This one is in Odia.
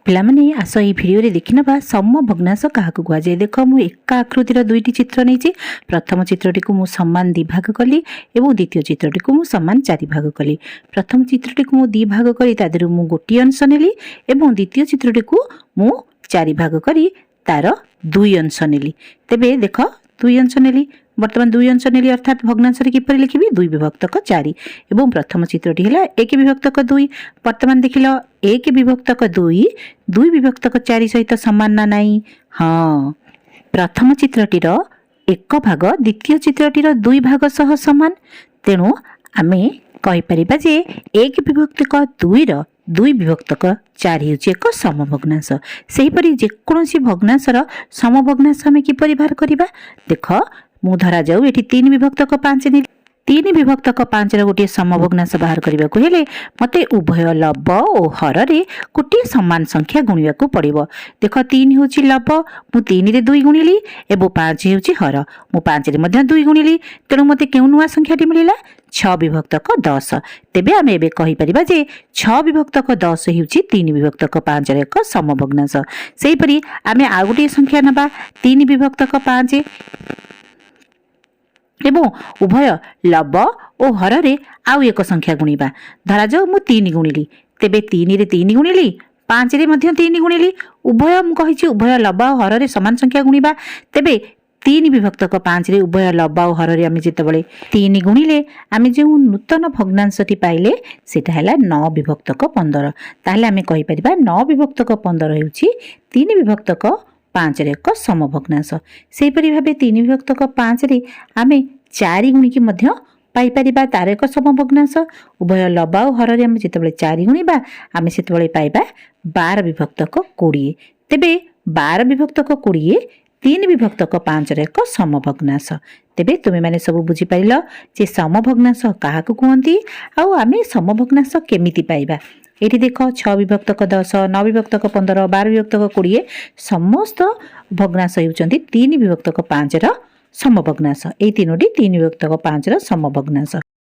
ପିଲାମାନେ, ଆସ ଏଇ ଭିଡ଼ିଓରେ ଦେଖିନେବା ସମଭଗ୍ନାଂଶ କାହାକୁ କୁହାଯାଏ। ଦେଖ, ମୁଁ ଏକା ଆକୃତିର ଦୁଇଟି ଚିତ୍ର ନେଇଛି। ପ୍ରଥମ ଚିତ୍ରଟିକୁ ମୁଁ ସମାନ ଦୁଇ ଭାଗ କଲି ଏବଂ ଦ୍ୱିତୀୟ ଚିତ୍ରଟିକୁ ମୁଁ ସମାନ ଚାରି ଭାଗ କଲି। ପ୍ରଥମ ଚିତ୍ରଟିକୁ ମୁଁ ଦୁଇ ଭାଗ କରି ତା ଦେହରୁ ମୁଁ ଗୋଟିଏ ଅଂଶ ନେଲି ଏବଂ ଦ୍ୱିତୀୟ ଚିତ୍ରଟିକୁ ମୁଁ ଚାରି ଭାଗ କରି ତାର ଦୁଇ ଅଂଶ ନେଲି। ତେବେ ଦେଖ, ଦୁଇ ଅଂଶ ନେଲି। ବର୍ତ୍ତମାନ ଦୁଇ ଅଂଶ ନେଲି, ଅର୍ଥାତ୍ ଭଗ୍ନାଂଶରେ କିପରି ଲେଖିବି? ଦୁଇ ବିଭକ୍ତକ ଚାରି। ଏବଂ ପ୍ରଥମ ଚିତ୍ରଟି ହେଲା ଏକ ବିଭକ୍ତକ ଦୁଇ। ବର୍ତ୍ତମାନ ଦେଖିଲ, ଏକ ବିଭକ୍ତକ ଦୁଇ ଦୁଇ ବିଭକ୍ତକ ଚାରି ସହିତ ସମାନ ନା ନାହିଁ? ହଁ, ପ୍ରଥମ ଚିତ୍ରଟିର ଏକ ଭାଗ ଦ୍ୱିତୀୟ ଚିତ୍ରଟିର ଦୁଇ ଭାଗ ସହ ସମାନ। ତେଣୁ ଆମେ କହିପାରିବା ଯେ ଏକ ବିଭକ୍ତକ ଦୁଇର ଦୁଇ ବିଭକ୍ତକ ଚାରି ହେଉଛି ଏକ ସମଭଗ୍ନାଂଶ। ସେହିପରି ଯେକୌଣସି ଭଗ୍ନାଂଶର ସମଭଗ୍ନାଂଶ ଆମେ କିପରି ବାହାର କରିବା? ଦେଖ, ମୁଁ ଧରାଯାଉ ଏଠି ତିନି ବିଭକ୍ତକ ପାଞ୍ଚ ନେଲି। ତିନି ବିଭକ୍ତକ ପାଞ୍ଚର ଗୋଟିଏ ସମଭଗ୍ନାଂଶ ବାହାର କରିବାକୁ ହେଲେ ମୋତେ ଉଭୟ ଲବ ଓ ହରରେ ଗୋଟିଏ ସମାନ ସଂଖ୍ୟା ଗୁଣିବାକୁ ପଡ଼ିବ। ଦେଖ, ତିନି ହେଉଛି ଲବ, ମୁଁ ତିନିରେ ଦୁଇ ଗୁଣିଲି ଏବଂ ପାଞ୍ଚ ହେଉଛି ହର, ମୁଁ ପାଞ୍ଚରେ ମଧ୍ୟ ଦୁଇ ଗୁଣିଲି। ତେଣୁ ମୋତେ କେଉଁ ନୂଆ ସଂଖ୍ୟାଟି ମିଳିଲା? ଛଅ ବିଭକ୍ତକ 10। ତେବେ ଆମେ ଏବେ କହିପାରିବା ଯେ ଛଅ ବିଭକ୍ତକ 10 ହେଉଛି ତିନି ବିଭକ୍ତକ ପାଞ୍ଚର ଏକ ସମଭଗ୍ନାଂଶ। ସେହିପରି ଆମେ ଆଉ ଗୋଟିଏ ସଂଖ୍ୟା ନେବା, ତିନି ବିଭକ୍ତକ ପାଞ୍ଚ ଏବଂ ଉଭୟ ଲବ ଓ ହରରେ ଆଉ ଏକ ସଂଖ୍ୟା ଗୁଣିବା। ଧରାଯାଉ ମୁଁ ତିନି ଗୁଣିଲି। ତେବେ ତିନିରେ ତିନି ଗୁଣିଲି, ପାଞ୍ଚରେ ମଧ୍ୟ ତିନି ଗୁଣିଲି। ଉଭୟ, ମୁଁ କହିଛି, ଉଭୟ ଲବ ଓ ହରରେ ସମାନ ସଂଖ୍ୟା ଗୁଣିବା। ତେବେ ତିନି ବିଭକ୍ତକ ପାଞ୍ଚରେ ଉଭୟ ଲବ ଓ ହରରେ ଆମେ ଯେତେବେଳେ ତିନି ଗୁଣିଲେ, ଆମେ ଯେଉଁ ନୂତନ ଭଗ୍ନାଂଶଟି ପାଇଲେ, ସେଇଟା ହେଲା ନଅ ବିଭକ୍ତକ 15। ତାହେଲେ ଆମେ କହିପାରିବା, ନଅ ବିଭକ୍ତକ 15 ହେଉଛି ତିନି ବିଭକ୍ତକ ପାଞ୍ଚର ଏକ ସମଭଗ୍ନାଂଶ। ସେହିପରି ଭାବେ ତିନି ବିଭକ୍ତକ ପାଞ୍ଚରେ ଆମେ ଚାରି ଗୁଣିକି ମଧ୍ୟ ପାଇପାରିବା ତାର ଏକ ସମଭଗ୍ନାଂଶ। ଉଭୟ ଲବ ଓ ହରରେ ଆମେ ଯେତେବେଳେ ଚାରି ଗୁଣିବା, ଆମେ ସେତେବେଳେ ପାଇବା 12 ବିଭକ୍ତକ 20। ତେବେ 12 ବିଭକ୍ତକ 20 ତିନି ବିଭକ୍ତକ ପାଞ୍ଚର ଏକ ସମଭଗ୍ନାଂଶ। ତେବେ ତୁମେମାନେ ସବୁ ବୁଝିପାରିଲ ଯେ ସମଭଗ୍ନାଂଶ କାହାକୁ କୁହନ୍ତି ଆଉ ଆମେ ସମଭଗ୍ନାଂଶ କେମିତି ପାଇବା। ଏଇଠି ଦେଖ, ଛଅ ବିଭକ୍ତକ 10, ନଅ ବିଭକ୍ତକ 15, 12 ବିଭକ୍ତକ 20, ସମସ୍ତ ଭଗ୍ନାଂଶ ହେଉଛନ୍ତି ତିନି ବିଭକ୍ତକ ପାଞ୍ଚର ସମଭଗ୍ନାଂଶ। ଏଇ ତିନୋଟି ତିନି ବିଭକ୍ତକ ପାଞ୍ଚର ସମଭଗ୍ନାଂଶ।